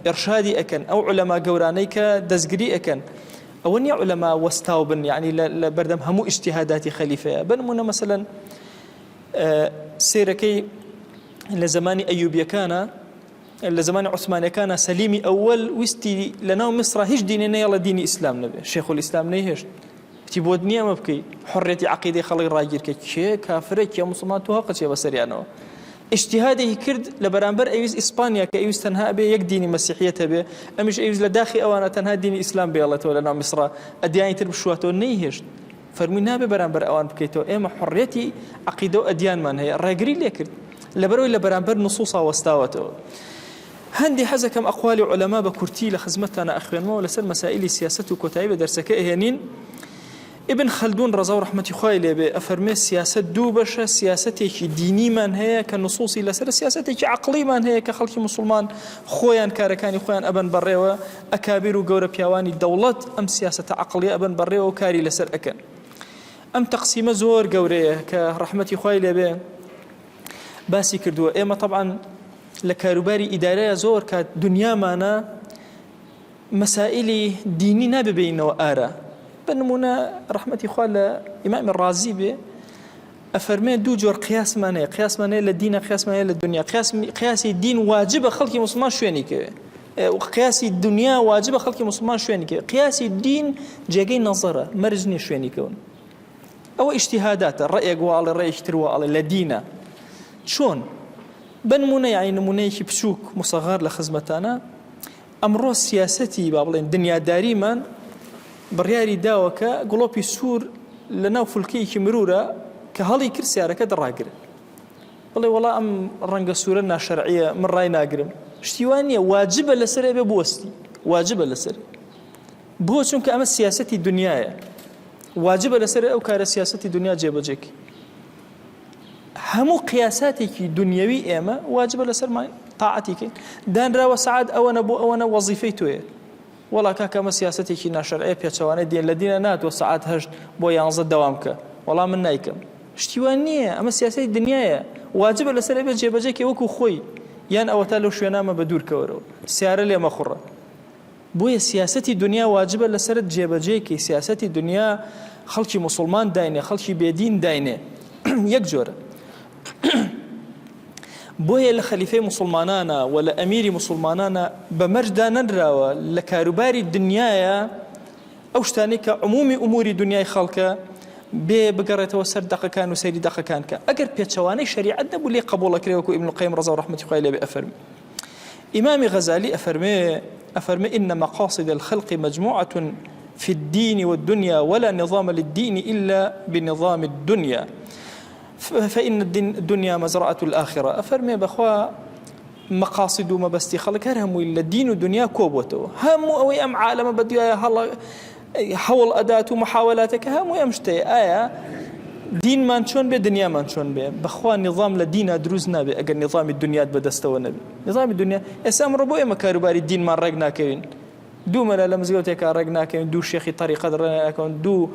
ئیڕشادی ئەکەن، ئەو عولەما گەورانەی کە دەستگری ئەکەن، ئەوە نییە عولەما وەستاو بن یەعنی لە بەردەم هەموو ئیجتیهاداتی خەلیفەیە. بە نموونە مەسەلەن سەیرەکەی لە زەمانی ئەیوبیەکانە لە زەمانی عوسمانیەکانە سەلیمی ئەوەل ویستی لەناو میسرا هیچ دینێ نەیەڵە دینی ئیسلام نەبێ شێخولئیسلام نەیهێشت وتی بۆت نییە ئەمە بکەی حڕێتی عقیدەی خەڵک ڕاگیرکە کێ کافرە کێ موسڵمان تۆ هەقە چیە بەسەریانەوە ئیجتیهادێکی کرد لە بەرامبەر ئەویست ئیسپانیا کە ئەویست تەنها ئەبێ یەک دینی مەسیحیەت هەبێ ئەمیش ئەویست لە داخی ئەوانە تەنها دینی ئیسلام بێڵێتەوە لە ناو میسرا ئەدیانی تر بشواتەوە نەیهێشت فەرمووی نابێ بەرامبەر ئەوان بکەیتەوە ئێمە حڕێتی عقیدە و ئەدیانمان هەیە ڕێگری لێکرد لەبەرەوەی لە بەرامبەر نصوصا وەستاوەتەوە هەندی حەزەکەم ئەقوالی عولەما بە کورتی لە خزمەتتانا ئەخوێنمەوە لەسەر مەسائیلی سیاسەت و کۆتایی بە دەرسەکە ئەهێنین. ئیبن خەلدون ڕەزا و ڕەحمەتی خوای لێ بێ ئەفەرمێ سیاسەت دوو بەشە سیاسەتێکی دینیمان هەیە کە نصوصی لەسەرە سیاسەتێکی عەقڵیمان هەیە کە خەڵکی موسڵمان خۆیان کارەکانی خۆیان ئەبەن بەڕێوە ئەکابیر و گەورە پیاوانی دەوڵەت ئەم سیاسەتە عەقڵیە ئەبەن بەڕێوە و کاری لەسەر ئەکەن ئەم تەقسیمە زۆر گەورەیە کە ڕەحمەتی خوای لێ بێ باسی کردووە ئێمە تەبعەن لە کاروباری ئیدارەیە زۆر کات دنیامانە مەسائلی دینی نابێ بێینەوە ئارا بە نمونە ڕەحمەتی خوا لە ئیمامی ڕازی بێ ئەفەرمێ دوو جۆر قیاسمان هەیە قیاسمان هەیە لە دینە قیاسمان هەیە لە دنیا قیاس قیاسی دین واجبە خەڵکی موسڵمان شوێنی کەوێ قیاسی دنیا واجبە خەڵکی موسڵمان شوێنی کەوێ قیاسی دین جێگەی نەزەرە مەرج نییە شوێنی کەون ئەوە ئیجتیهاداتە ڕەئێک وا ئەڵێ ڕەئێکی تر وا ئەڵێ لە دینە چۆن بەنمونە یانی نمونەیەکی بچووک مسەغەر لە خزمەتانە ئەمڕۆ سیاسەتی با بڵێن دنیاداریمان بڕیاری داوە کە گڵۆپی سوور لە ناو فولکەیەکی مرورە کە هەڵی کرد سیارەکە دەڕاگرن بڵێ وەڵا ئەم ڕەنگە سوورە ناشەرعیە من ڕای ناگرم شتیوان نییە واجبە لەسەر ئەبێ بوەستی واجبە لەسەر بۆ چونکە ئەمە سیاسەتی دنیاە واجبە لەسەر ئەو کارە سیاسەتی دنیا جێبەجێکی هەموو قیاساتێکی دنیاوی ئێمە واجبە لەسەرمان تاعەتی کەین دانراوە سەعات ئەوەنە بۆ ئەوەنە وەزیفەی تۆیە وەڵا کاکە ئەمە سیاسەتێکی ناشەرعیە پێچەوانەی دین لە دینە ناتوە سەعات هەشت بۆ یانزە دەوام کە وەڵا من نایکەم شتی وا نییە ئەمە سیاسەتی دنیایە واجبە لەسەر ئەبێ جێبەجێکێ وەکو خۆی یان ئەوەتا لەو شوێنامە بە دوور کەوەرەوە سیارە لێ مەخوڕە بۆیە سیاسەتی دونیا واجبە لەسەرت جێبەجێی کەی سیاسەتی دونیا خەڵکی موسڵمان داینێ خەڵکی بێدین داینێ یەک جۆرە بۆیە لە خەلیفەی موسڵمانانە و لە ئەمیری موسڵمانانە بە مەرج دانەنراوە لە کاروباری دنیایە ئەو شتانەی کە عمومی ئوموری دنیای خەڵکە بێ بگەڕێتەوە سەر دەقەکان و سەیری دەقەکان کە ئەگەر پێچەوانەی شەریعەت نەبوو لێ قبوڵەکرێ وەکو ئیبن القیم ڕەزا و ڕەحمەتی خوای لێ بێ ئەفەرموێ ئیمامی غەزالی ئەفەرمێ ئەفەرمێ إن مقاصد الخلق مجموعة في الدين والدنيا ولا نظام للدين إلا بنظام الدنيا فإن الدنيا مزرعة الآخرة ئەفەرمێ بەخوا مقاصد و مەبەستی خەڵک هەر هەمووی لە دین و دنیا کۆبووەتەوە هەموو ئەوەی ئەم عالەمە بە دوایە هەڵە هەوڵ ئەدات و محاوەلاتەکە هەمووی ئەم شتەیە ئایا دینمان چۆن بێ دنیامان چۆن بێ بەخوا نیظام لە دینا دروست نابێ ئەگەر نیظامی دنیات بەدەستەوە نەبێ نیظامی دنیا ئێستا ئەمڕۆ بۆ ئێمە کاروباری دینمان ڕێک ناکەوین دوو مەلا لە مزگەوتێکا ڕێک ناکەوین دوو شێخی تەریقەت ڕێک ناکەون دوو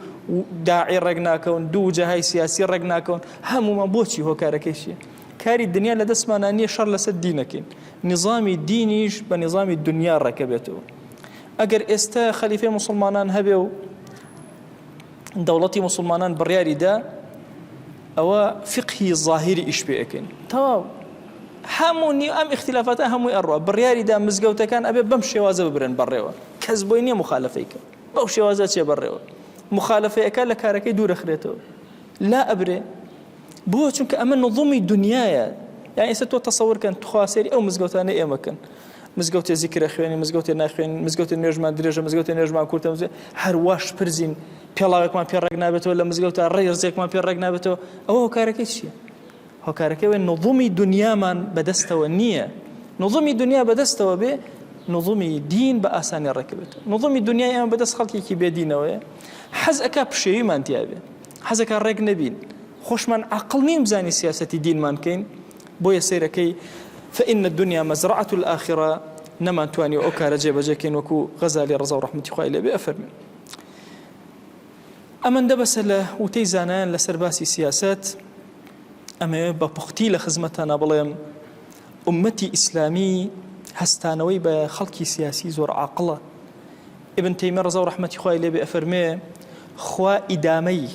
داعی ڕێک ناکەون دوو جەهای سیاسی ڕێک ناکەون هەموومان بۆچی هۆکارەکەی چییە کاری دنیا لە دەستمانە نییە شەڕ لەسەر دینەکەین نیظامی دینیش بە نیظامی دنیا ڕێکە بێتەوە ئەگەر ئێستا خەلیفەی موسڵمانان هەبێ و. دەوڵەتی موسڵمانان بڕیاری دا ئەوە فقهی زاهیری ئیش پێ ئەکەین تەواو هەموو نیو ئەم ئیختلافاتە هەمووی ئەڕوا بڕیاری دا مزگەوتەکان ئەبێ بەم شێوازە ببرن بەڕێوە کەس بۆی نییە مخالفەی کە بەو شێوازە چێ بەڕێوە مخالفەیەکە لە کارەکەی دوورەخرێتەوە لا ئەبرێ بۆ چونکە ئەمە نظمی دنیاە یان ئێستا تۆ تەسەور کەن تخوا سەیری ئەو مزگەوتانەی ئێمە کەن مزگەوتێ زیکرە خوێنی مزگەوتێ ناخوێن مزگەوتێ نوێژمان درێژە مزگەوتێ نوێژمان کورتە هەر واش پرزین پێڵاوێکمان پێ ڕێک نابێتەوە لە مزگەوتە ڕێ ڕزێکمان پێ ڕێک نابێتەوە ئەوە هۆکارەکەی چییە؟ هۆکارەکەی ئەوەیە نظمی دنیامان بەدەستەوە نییە نظمی دنیا بەدەستەوە بێ نظمی دین بە ئاسانی ڕێکبێت نظمی دنیای ئێمە بەدەست خەڵکێکی بێدینەوەیە حەز ئەکا پشێویمان تیابێ حەزەکا ڕێک نەبین خۆشمان عەقڵ نین بزانین سیاسەتی دینمان کەین بۆیە سەیرەکەی فإن الدنيا مزرعة الآخرة نەمانتوانی ئەو کارە جێبەجێ کەین وەکو غەزالی ڕەزا و ڕەحمەتی خوای لێ بێ ئەفەرمێ ئەمەندە بەسە لە وتەی زانایان لەسەر باسی سیاسەت ئەمەوێ بە پوختی لە خزمەتانە بڵێم ئومەتی ئیسلامی هەستانەوەی بە خەڵکی سیاسی زۆر عاقڵە ئیبن تەیمیە ڕەزا و ڕەحمەتی خوای لێ بێ ئەفەرمێ خوا ئیدامەی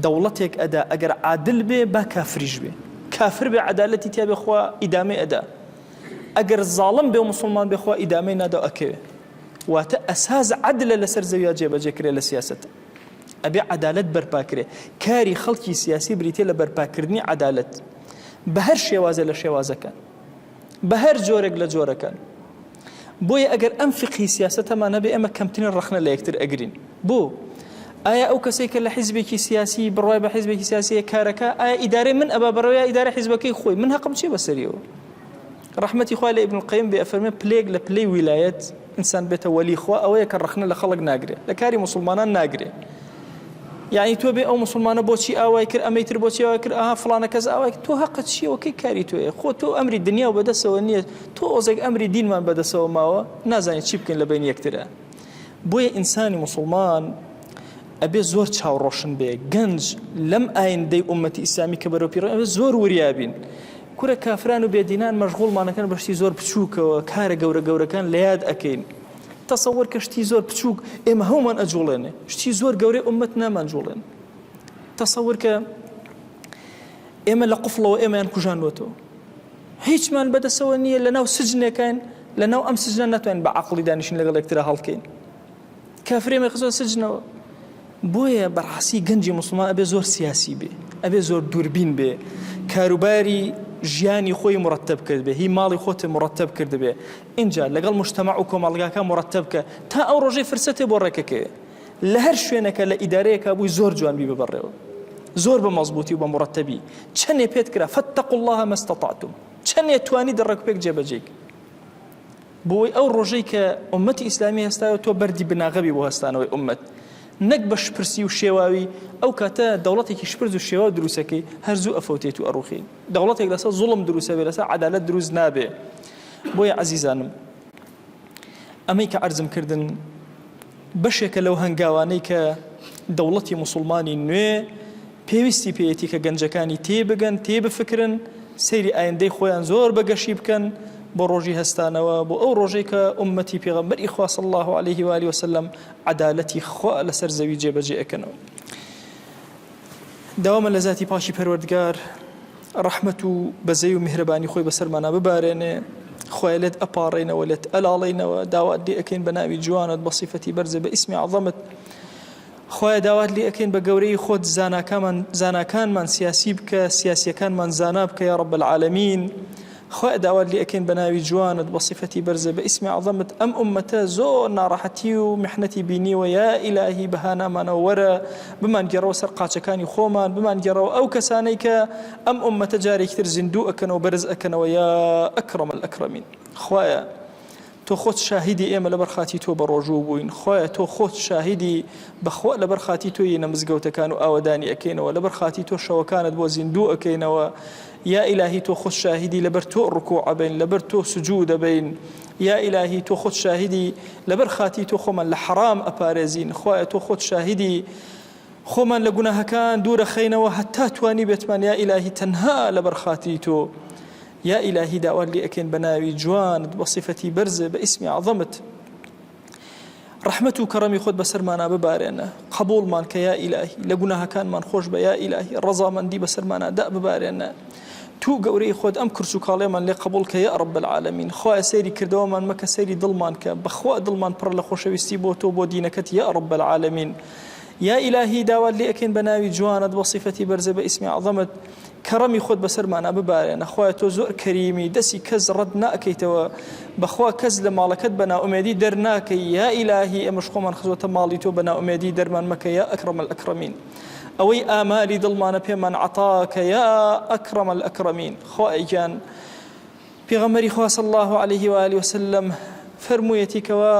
دەوڵەتێک ئەدا ئەگەر عادل بێ با کافریش بێ کافر بێ عەدالەتی تیا بێ خوا ئیدامەی ئەدا ئەگەر زاڵم بێ و مسوڵمان بێ خوا ئیدامەی نادا و ئەکەوێ واتە ئەساس عەدلە لەسەر زەویا جێبەجێ کرێ لە سیاسەت ئەبێ عەدالەت بەرپا کرێ کاری خەڵکی سیاسی بریتە لە بەرپاکردنی عەدالەت بە هەر شێوازە لە شێوازەکان بە هەر جۆرێک لە جۆرەکان. بۆیە ئەگەر ئەم فیقهی سیاسەتەمان هەبێ ئێمە کەمترین ڕەخنە لە یەکتر ئەگرین. بۆ؟ ئایا ئەو کەسەی کە لە حیزبێکی سیاسی بڕوای بە حیزبێکی سیاسیە کارەکە ئایا ئیدارەی من ئەبا بەڕێوە یا ئیدارەی حیزبەکەی خۆی؟ من هەقم چیە بەسەریەوە؟ ڕەحمەتی خوای لە ئیبن القیم بێ ئەفەرمێ پلەیەک لە پلەی ویلایەت ئینسان بێتە وەلی خوا ئەوەیە کە ڕەخنە لە خەڵک ناگرێ لە کاری موسڵمانان ناگرێ. یعنی تۆ بێ ئەو موسڵمانە بۆچی ئاوای کرد ئەمەی تر بۆچی ئاوای کرد ئەها فڵانە کەس ئاوای کرد تۆ هەقت چییە وەکەی کاری تۆیە خۆ تۆ ئەمری دنیا و بەدەسەوە نییە تۆ ئۆزێک ئەمری دینمان بەدەسەوە ماوە نازانین چی بکەین لە بین یەکترە بۆیە ئینسانی موسڵمان ئەبێ زۆر چاو ڕۆشن بێ گەنج لەم ئایندەی ئومەتی ئیسلامی کە بەرەو پیڕ ئەبێ زۆر وریا بین کورە کافران و بێدینان مەشغوڵمانەکەن بە شتی زۆر بچووکەوە کارە گەورە گەورەکان لە یاد ئەکەین تەسەوەر کە شتی زۆر بچووک ئێمە هەموومان ئەجوڵێنێ شتی زۆر گەورەی ئومەت نامان جوڵێن تەسەور کە ئێمە لە قفڵەوە ئێمەیان کوژاندوەتەوە هیچمان بەدەسەوە نییە لە ناو سجنێکین لە ناو ئەم سجنە ناتوانین بە عقلی دانیشین لەگەڵ یەکترا هەڵکەین کافرێمە خزۆ سجنەوە بۆیە بەڕاستی گەنجی موسڵمان ئەبێ زۆر سیاسی بێ ئەبێ زۆر دووربین بێ کاروباری ژیانی خۆی مڕەتەب کرد بێ هی ماڵی خۆت مڕەتەب کرد بێ ئینجا لەگەڵ مجتەمەع و کۆمەڵگاکە مڕەتەب بکە تا ئەو ڕۆژەی فرسەتێ بۆ ڕێکەکەوێ لە هەر شوێنەکە لە ئیدارەیەکا بووی زۆر جوان بیبە بەڕێوە زۆر بە مەزبوطی و بە مڕەتەبی چەنێ پێت کرا فاتقوا الله ما استطعتم چەنێ توانی دەڕێک پێک جێبەجێی بۆی ئەو ڕۆژەی کە ئوممەتی ئیسلامی هەستایەوە تۆ بەردی بناغە بی بۆ هەستانەوەی ئوممەت نەک بە شپرسی و شێواوی ئەو کاتە دەوڵەتێکی شپرز و شێواو دروستەکەی هەر زوو ئەفەوتێت و ئەڕوخی دەوڵەتێک لەسەر زوڵم دروستە بێ لەسەر عەدالەت دروست نابێ بۆیە عەزیزانم ئەمەی کە عەرزم کردن بەشێکە لەو هەنگاوانەی کە دەوڵەتی موسڵمانی نوێ پێویستی پێیەتی کە گەنجەکانی تێبگەن، تێبفکرن، سەیری ئایندەی خۆیان زۆر بە گەشی بکەن بۆ ڕۆژی هەستانەوە، بۆ ئەو ڕۆژەی کە ئوممەتی پێغەمبەری خوا صلی اللە علیه و آله وسلم عەدالەتی خوا لەسەر زەوی جێبەجێ ئەکەنەوە. داوامە لە زاتی پاکی پەروەردگار ڕەحمەت و بەزەی و میهرەبانی خۆی بەسەرمانا ببارێنێ خوایە لێت ئەپاڕێینەوە لێت ئەلاڵێینەوە داوات لێ ئەکەین بە ناوی جوانت بە سیفەتی بەرزت بە ئیسمی عەزەمت خوایە داوات لێ ئەکەین بە گەورەی خۆت زاناکامان زاناکانمان سیاسی بکە سیاسیەکانمان زانا بکە یا رب العالمین خوایە داوات لێ ئەکەین بە ناوی جوانت بە سیفەتی بەرزە بە ئیسمی عەزەمت ئەم ئوممەتە زۆر ناڕەحەتی و میحنەتی بینیوە یا ئیلاهی بە هانامانەوە وەرە بمانگێڕەوە سەر قاچەکانی خۆمان بمانگێڕەوە ئەو کەسانەی کە ئەم ئوممەتە جارێکی تر زیندوو ئەکەنەوە بەرز ئەکەنەوە یا ئەکرەم الئەکرەمین خوایە تۆ خۆت شاهیدی ئێمە لەبەر خاتی تۆ بەڕۆژوو بووین خوایە تۆ خۆت شاهیدی بەخوا لەبەر خاتی تۆ یەینە مزگەوتەکان و ئاوەدانی ئەکەینەوە لەبەر خاتی تۆ شەوەکانت بۆ زیندوو ئەکەینەوە یا ئیلاهی تۆ خۆت شاهیدی لەبەر تۆ ڕکوع ئەبەین لەبەر تۆ سجود ئەبەین یا ئیلاهی تۆ خۆت شاهیدی لەبەر خاتی تۆ خۆمان لە حەرام ئەپارێزین خوایە تۆ خۆت شاهیدی خۆمان لە گوناهەکان دوورەخەینەوە هەتا توانی بێتمان یا ئیلاهی تەنها لەبەر خاتری تۆ یا ئیلاهی داوات لێ ئەکەین بە ناوی جوانت بە سیفەتی بەرزت بە ئیسمی عەزەمت ڕەحمەت و کەڕەمی خۆت بەسەرمانا ببارێنە. قبوڵمان کە یا ئیلاهی لە گوناهەکانمان خۆش بە یا ئیلاهی ڕەزامەندی بەسەرمانا داببارێنە تو گەورەی خۆت ئەم کرچ و کاڵیەمان لێ قبوڵ کە یا رب العالمین خوایە سەیری کردەوەمان مەکە سەیری دڵمان کە بەخوا دڵمان پڕە لە خۆشەویستی بۆ تۆ بۆ دینەکەت یا رب العالمین یا ئیلاهی داوات لێ ئەکەین بە ناوی جوانت بە سیفەتی بەرزە بە ئیسمی عەزەمت کەڕەمی خۆت بەسەرمانا ببارێنە خوایە تۆ زۆر کەریمی دەسی کەس ڕەت ناکەیتەوە بەخوا کەس لە ماڵەکەت بە نائومێدی دەرناکەی یا ئیلاهی ئێمەش خۆمان خزۆتە ماڵی تۆ بە نائومێدی دەرمان مەکە یا ئەکرەم الئەکرەمین ئەوەی ئامالی دڵمانە پێمان عەتا کە یا اکرم الاکرمین خوایە گیان پێغەمبەری خوا صلی الله علیه و آله وسلم فەرموویەتی کەوا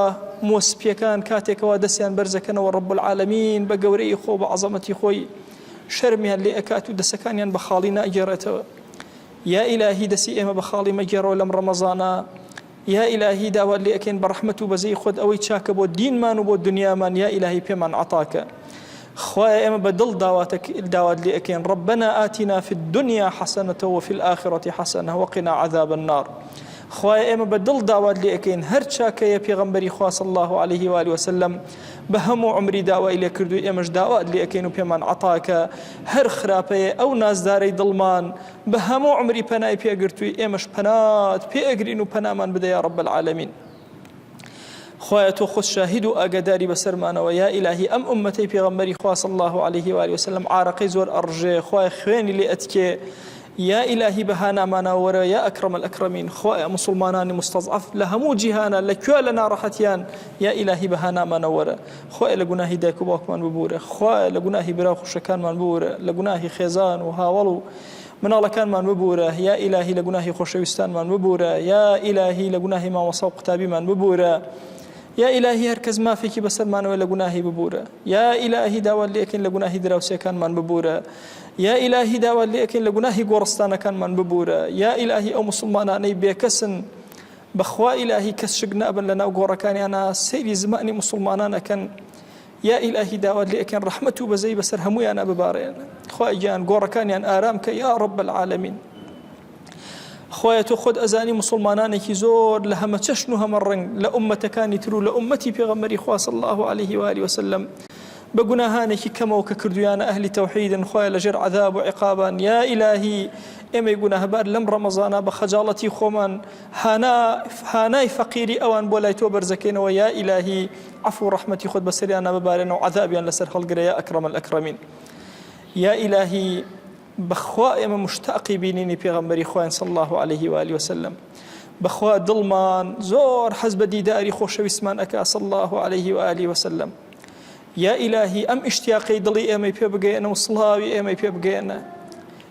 مووە سپیەکان کاتێکەوە دەستیان بەرزەکەنەوە رب العالمین بە گەورەی خۆ بە عەزەمەتی خۆی شەرمیان لێ ئەکات و دەسەکانیان بە خاڵی ناگێڕێتەوە یا ئیلاهی دەسی ئێمە بە خاڵی مەگێڕەوە لەم ڕەمەزانە یا ئیلاهی داوات لێ ئەکەین بە ڕەحمەت و بەزەی خۆت ئەوەی چاکە بۆ دینمان و بۆ دنیامان یا ئیلاهی پێمان عەتاکە خوایە ئێمە بە دڵ داوات لێ ئەکەین ربنا آتنا في الدنيا حسنة وفي الآخرة حسنة وقنا عذاب النار خوایە ئێمە بە دڵ داوات لێ ئەکەین هەر چاکەیە پێغەمبەری خوا صلی الله علیه و آله وسلم بە هەموو عمری داوای لێ کردو ئێمەش داوات لێ ئەکەین و پێمان عەتاکە هەر خراپەیە ئەو نازدارەی دڵمان بە هەموو عومری پەنای پێ گرتووی ئێمەش پەنات پێ ئەگرین و پەنامان بدە یا رب العالمین خوایە تۆ خۆت شاهید و ئاگاداری بەسەرمانەوە یا ئیلاهی ئەم ئومەتەی پێغەمبەری خوا صلی الله علیه و آله وسلم عارەقەی زۆر ئەڕژێ خوایە خوێنی لێ ئەتکێ یا ئیلاهی بە هانامانەوە وەرە یا ئەکرەم الئەکرەمین خوایە موسڵمانانی مستضعف لە هەموو جیهانە لە کوێ لە ناڕەحەتیان یا ئیلاهی بە هانامانەوە وەرە خوایە لە گوناهی دایک و باوکمان ببورە خوایە لە گوناهی برا و خوشەکانمان ببورە لە گوناهی خێزان و هاوەڵ و مناڵەکانمان ببورە یا ئیلاهی لە گوناهی خۆشەویستانمان ببورە یا ئیلاهی لە گوناهی مامۆسا و قوتابیمان ببورە یا ئیلاهی هەر کەس مافێکی بەسەرمانەوە لە گوناهی ببورە یا ئیلاهی داوات لێکەین لە گوناهی دراوسێکانمان ببورە یا ئیلاهی داوات لێکەین لە گوناهی گۆڕستانەکانمان ببورە یا ئیلاهی ئەو موسڵمانانەی بێکەسن بەخوا ئیلاهی کەس شک نابن لەناو گۆڕەکانیانا سەیری زمانی موسڵمانان ئەکەن یا ئیلاهی داوات لێ ئەکەن ڕەحمەت و بەزەی بەسەر هەموویانا ببارێن خوای گیان گۆڕەکانیان ئارام کە یا رب العالمین خوایە تۆ خۆت ئەزانی موسڵمانانێکی زۆر لە هەمە چەشن و هەمە ڕەنگ لە ئومەتەکانی تر و لە ئومەتی پێغەمبەری خوا صلی الله علیه و آله وسلم بە گوناهانێکی کەمەوە کە کردویانە ئەهلی تەوحیدن خوایە لەژێر عەذاب و عیقابان یا ئیلاهی ئێمەی گوناهبار لەم ڕەمەزانە بە خەجاڵەتی خۆمان هانا هانای فەقیری ئەوان بۆ لای تۆ بەرزەکەینەوە یا ئیلاهی عەفو و ڕەحمەتی خۆت بەسەریانا ببارێنە و عەذابیان لەسەر هەڵگرە یا ئەکرەم الئەکرەمین یا ئیلاهی بەخوا ئێمە مشتاقی بینینی پێغەمبەری خواین صلی الله علیه و آله وسلم بەخوا دڵمان زۆر حەز بە دیداری خۆشەویستمان ئەکا صلی الله علیه و آله وسلم یا ئیلاهی ئەم ئیشتیاقەی دڵی ئێمەی پێ بگەیەنە و سڵاوی ئێمەی پێ بگەیەنە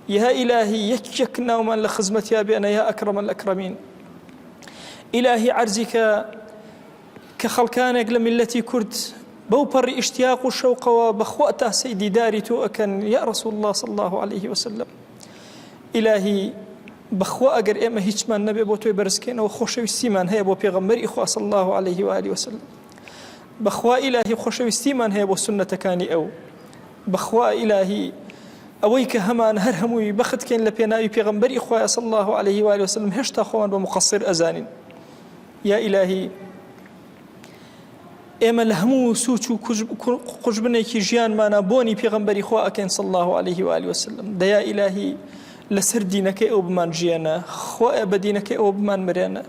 یا ئیلاهی یەک یەک ناومان لە خزمەتیا بێنە یا ئەکرەم الئەکرەمین ئیلاهی عەرزی کە کە خەڵکانێک لە میللەتی کورد بەو پەڕی ئیشتیاق و شەوقەوە بەخوا تاسەی دیداری تۆ ئەکەن یا رسول الله صلی الله علیه وسلم ئیلاهی بەخوا ئەگەر ئێمە هیچمان نەبێ بۆ تۆی بەرزکەینەوە خۆشەویستیمان هەیە بۆ پێغەمبەری خوا صلی الله علیه و آله وسلم بەخوا ئیلاهی خۆشەویستیمان هەیە بۆ سوننەتەکانی ئەو بەخوا ئیلاهی ئەوەی کە هەمان هەر هەمووی بەخت کەین لە پێناوی پێغەمبەری خوایە صلی الله علیه و آله وسلم هێشتا خۆمان بە مقصر ئەزانین یا ئیلاهی ئێمە لە هەموو سوچ و قوژبنێکی ژیانمانە بۆنی پێغەمبەری خوا ئەکەین صلی الله علیه و آله وسلم دە یا ئیلاهی لەسەر دینەکەی ئەو بمان ژیێنە خوایە بە دینەکەی ئەو بمان مرێنە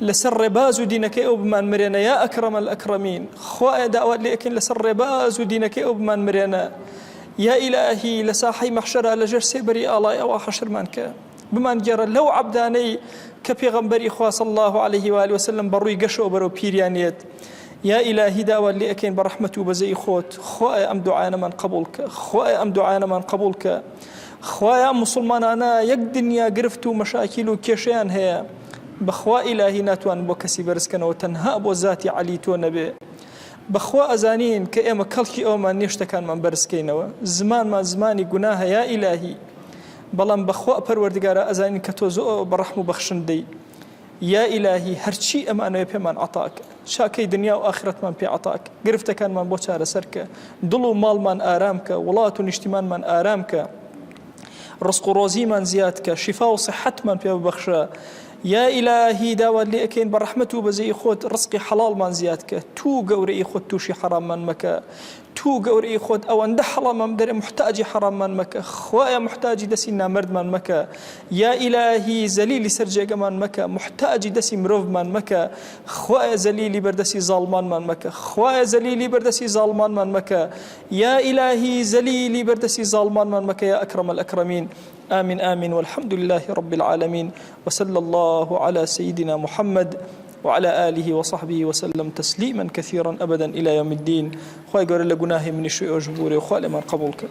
لەسەر ڕێباز و دینەکەی ئەو بمان مرێنە یا ئەکرەم الئەکرەمین خوایە داوات لێ ئەکەین لەسەر ڕێباز و دینەکەی ئەو بمان مرێنە یا ئیلاهی لە ساحەی مەحشەرا لەژێر سێبەری ئاڵای ئەوە حەشرمان کە بمانگێڕە لەو عەبدانەی کە پێغەمبەری خوا صلی الله علیه و آله وسلم بە ڕووی گەشەوە بەرەو پیریان یەت یا ئیلاهی داوات لێ ئەکەین بە ڕەحمەت و بەزەی خۆت خوایە ئەم دوعایانەمان قبوڵ کە خوایە ئەم دوعایانەمان قبوڵ کە خوایە ئەم موسڵمانانە یەک دنیا گرفت و مەشاکیل و کێشەیان هەیە بەخوا ئیلاهی ناتوانن بۆ کەسی بەرزکەنەوە تەنها بۆ زاتی عەلی تۆ نەبێ بەخوا ئەزانین کە ئێمە کەڵکی ئەومان نیە شتەکانمان بەرزکەینەوە زمانمان زمانی گوناهە یا ئیلاهی بەڵام بەخوا پەروەردگارا ئەزانین کە تۆ زۆر بەڕەحم و بەخشندەی یا ئیلاهی هەرچی ئەمانەوێ پێمان عەتاکە چاکەی دنیا و ئاخرەتمان پێ عەتاکە گرفتەکانمان بۆ چارەسەر کە دڵ و ماڵمان ئارام کە وڵات و نیشتیمانمان ئارام کە ڕزق و ڕۆزیمان زیاد کە شیفا و سیحەتمان پێ ببەخشە. یا ئیلاهی داوات لێ ئەکەین بە ڕەحمەت و بەزەیی خۆت ڕزقی حەڵاڵمان زیاد کە تو گەورەی خۆت تووشی حەراممان مەکە تو گەورەی خۆت ئەوەندە حەڵامان بدەرێ موحتاجی حەراممان مەکە خوایە موحتاجی دەسی نامەردمان مەکە یا ئیلاهی زەلیلی سەر جێگەمان مەکە موحتاجی دەسی مرۆڤمان مەکە خوایە زەلیلی بەردەسی زاڵمانمان مەکە خوایە زەلیلی بەردەسی زاڵمانمان مەکە یا ئیلاهی زەلیلی بەردەسی زاڵمانمان مەکە یا ئەکرەم الئەکرەمین آمین آمین والحمد لله رب العالمین وصلى الله على سيدنا محمد وعلى آله وصحبه وسلم تسليما كثيرا أبدا إلى يوم الدين خوای گەورە لە گوناهی منیش و ئێوەش ببورێ و خوا لێمان قبوڵ کە.